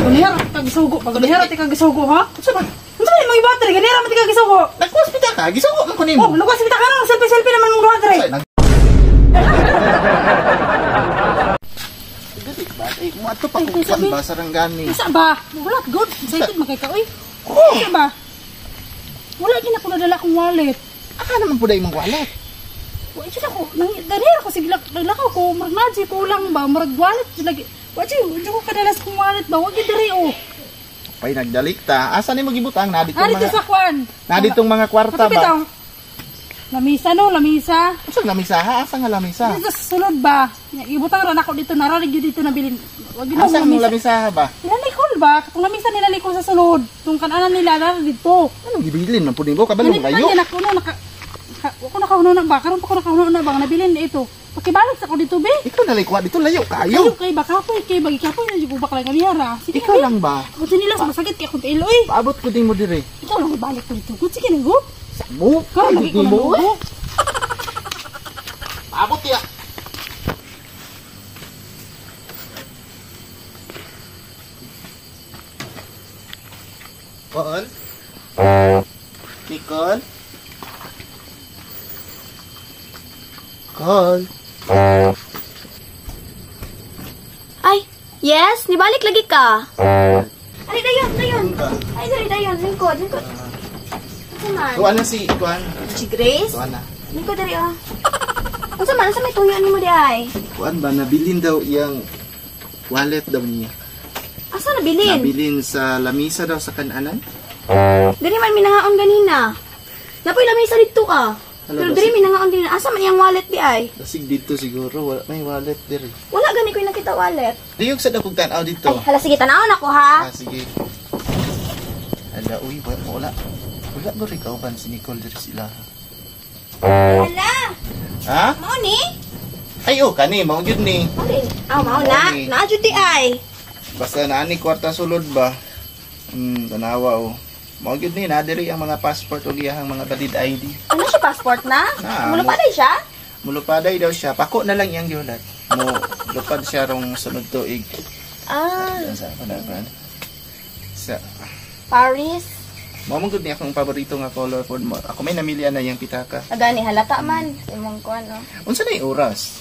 Ganihara ka gisugo, pag ganihara ti ka gisugo ha? Unsa ba? Unsa man imong battery ganihara man ti ka gisugo? Nagkuwas pita ka, gisugo man ko nimo. Oh, nagkuwas pita ka nang selfie-selfie naman mong duha dre. Dili ba? Ay, mo ato pa kung kuan ba sa ranggani. Isa ba? Wala good. Excited man kay ka oy. Oh. Isa ba? Wala gid ako nadala akong wallet. Aka naman pud imong wallet. Wa jud ako nang ganihara ko sige lakaw ko murag magic kulang ba murag wallet jud lagi. Wa jud ko kadalas kong wallet ba wa gid diri oh. Pay nagdalikta. Asa nimo gibutang na ditong mga sa kuan. Na ditong mga kwarta ba? Lamisa no, lamisa. Unsa lamisa ha? Asa nga lamisa? Dito sa sulod ba? Ibutang ra nako dito nararig gyud dito nabilin. Wa gyud asa ang lamisa ba? Nila Nicole ba? Katong lamisa nila Nicole sa sulod. Tung kananan nila nara dito. Anong gibilin man pud nimo kabalo kayo? Nako no naka wa ko nakahuno na ba? Karon pa ko nakahuno na ba nabilin ito. Pakibalik sa ko dito be. Ikaw na likuha dito layo kayo. Layo kay baka po kay bagi kapoy na jud bakla ganihara. Sige ikaw lang ba? Ako sinilas masakit kay akong tiil oy. Paabot ko din mo dire. Ikaw lang ibalik ko dito. Sige na go. Mo, karon lagi ko na mo. Paabot ya. Paul? Nicole? Call. Ay, yes, nibalik lagi ka. Ay, dayon, dayon. Ay, dali dayon, lingkod, lingkod. Unsa man? Kuan na si kuan. Si Grace? Kuan na. Lingkod diri ah. Unsa man, unsa may tuyo nimo di ay? Kuan ba nabilin daw iyang wallet daw niya. Asa nabilin? Nabilin sa lamisa daw sa kananan. Diri man minangaon ganina. Napoy lamisa didto ah. Pero diri minangaon din. Asa man iyang wallet di ay? Dasig dito siguro, wala may wallet diri. Wala gani ko nakita wallet. Diyog sa dakog tan-aw dito. Ay, hala sige tan-awon ako ha. Ah, sige. Hala, uy, wala. Wala ba ikaw ban si Nicole diri sila? Hala. Ha? Mao ni? Ay, oh, kani mao gyud ni. Mao ni. Ah, mao na. Naa jud di ay. Basta naa ni kwarta sulod ba? Tanawa oh. Mao gyud ni na diri ang mga passport ug iyahang mga valid ID. Ano siya passport na? Mulupaday siya? Mulupaday daw siya. Pako na lang iyang gihulat. Mo lupad siya rong sunod tuig. Ah. Sa sa Paris. Mao man gud ni akong paborito nga color for mo. Ako may namili na iyang pitaka. Agani halata man imong kuan no. Unsa na oras?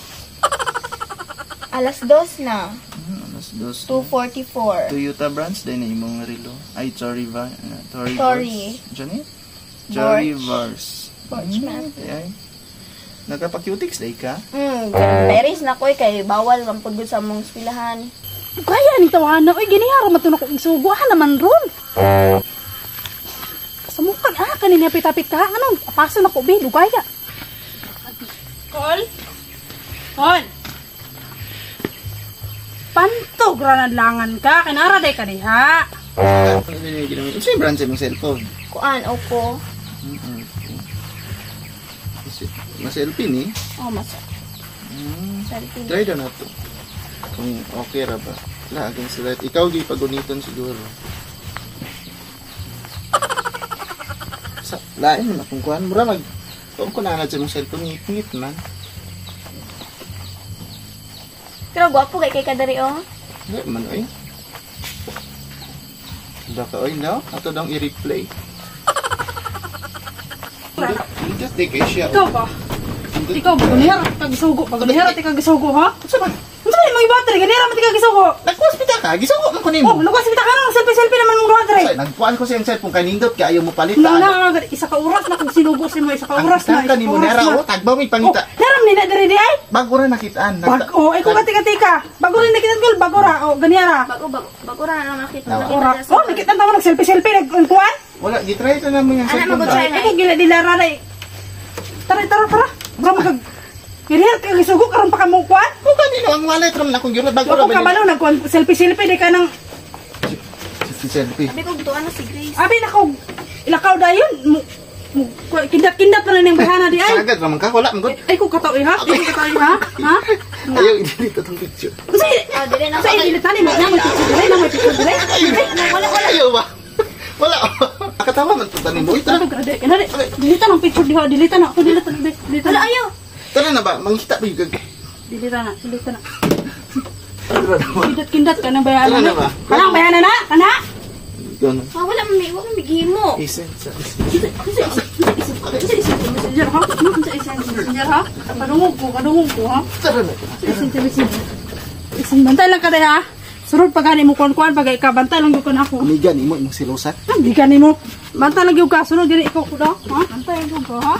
2:00 na. 2:00. 2:44. Toyota branch din na imong relo. Ay, Tory ba? Tory. Tory. Johnny? Tory Vars. Borchman. Ay. Nagpa-cutix day ka? Paris na koy kay bawal man pud sa among eskwelahan. Kaya ni tawana oy ginihara man to nako isugo ha naman ron. Samukan ah kanina pitapit ka anong paso nako be dugaya. Call. Call. Pantog langan ka kinara day ka diha. Unsa brand sa imong cellphone? Kuan Oppo. Mas selfie ni? Oh, mas. Selfie. Try daw na to. Kung okay ra ba? La against the light. Ikaw gi paguniton siguro. Sa lain man akong kuan mura mag kung ko na sa imong cellphone ngit-ngit man. Pero gwapo kay kay kadari oh. Di man oy. Baka oy no, ato dong i-replay. Indot di kay siya. Ikaw ba? Ikaw ba ganihara ka gisugo? Pag ganihara ti ka gisugo ha? Unsa man? Unsa man imong battery ganihara man ti ka gisugo? Nagkuwas pita ka, gisugo man ko nimo. Oh, nagkuwas pita ka nang selfie-selfie naman mong duha dre. Nagkuan ko sa iyang cellphone kay nindot kay ayaw mo palit. Na isa ka oras na kung sinugo si mo isa ka oras na. Ang nimo nera oh, tagbaw may pangita. Naram ni na diri di ay. Bago ra nakitaan. Bago, ay kung katika-tika. Bago rin nakitaan gol, bago ra. Oh, ganihara. Bago ra na nakita. Oh, nakitaan ta mo nag-selfie-selfie nagkuan? Wala, gitry ta na mo yung cellphone. Ay, ko gila dilara na. Tara, tara, tara. Bro, magag ganihara ka gisugo karon pa ka mo kuan? Kung kanino ang wallet ram na akong giulat bago ra ba. Ako kabalo nagkuan selfie-selfie di ka nang selfie. Abi ko tuan na si Grace. Abi nako ilakaw dayon. Kindat-kindat na ning bahana di ay. Sagad ra man ka wala man gud. Ay ko kataw ha. Ay ko kataw ha. Ha? Ayaw i-delete atong picture. Ah, dili na. Sa i-delete ni mo na mo picture dili na mo picture dili. Wala wala ayaw ba. Wala. Nakatawa man to tanin mo. Tara. Delete ang picture diha, delete na ako, delete na. Delete na. Wala ayaw. Tara na ba? Mangita ba yung Delete na, delete na. Tara na ba? Kindat-kindat ka ng bayana na. Walang bayana na. Ikaw na. Ah, wala man mi, wala man gihimo. Isen sa Unsa isend sa Messenger, ha? Unsa isend sa Messenger, ha? Kadungog ko, kadungog ko, ha? Tara na. Unsa isend sa Messenger? Isend, bantay lang ka day, ha? Surod pa gani mo kuan-kuan pag ikaw bantay lang gyud ka na ako. Amiga nimo imong silosa. Hindi ka nimo. Bantay lang gyud ka, sunod gani ikaw ko daw, ha? Bantay lang gyud ka, ha?